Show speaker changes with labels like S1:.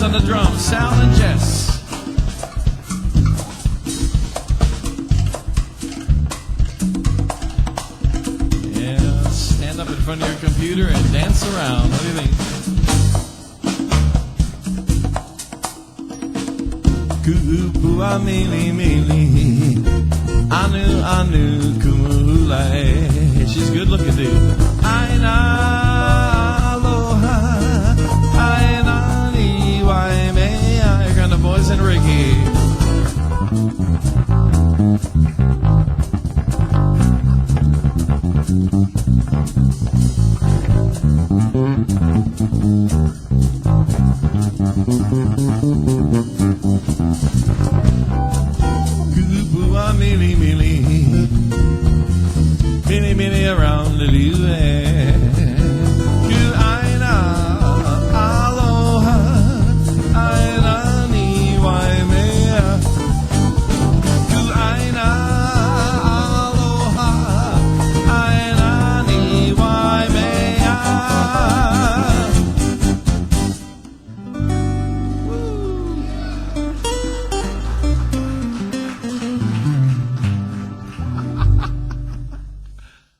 S1: boys on the drums, Sal and Jess. Yeah, stand up in front of your computer and dance around. What do you think? Ku'u pua mili mili, anu anu kumu hula. She's good looking, dude. Aina aloha, aina ni waimea. Here come the boys and Ricky. Ku'u pua mili mili, mili mili around the lily.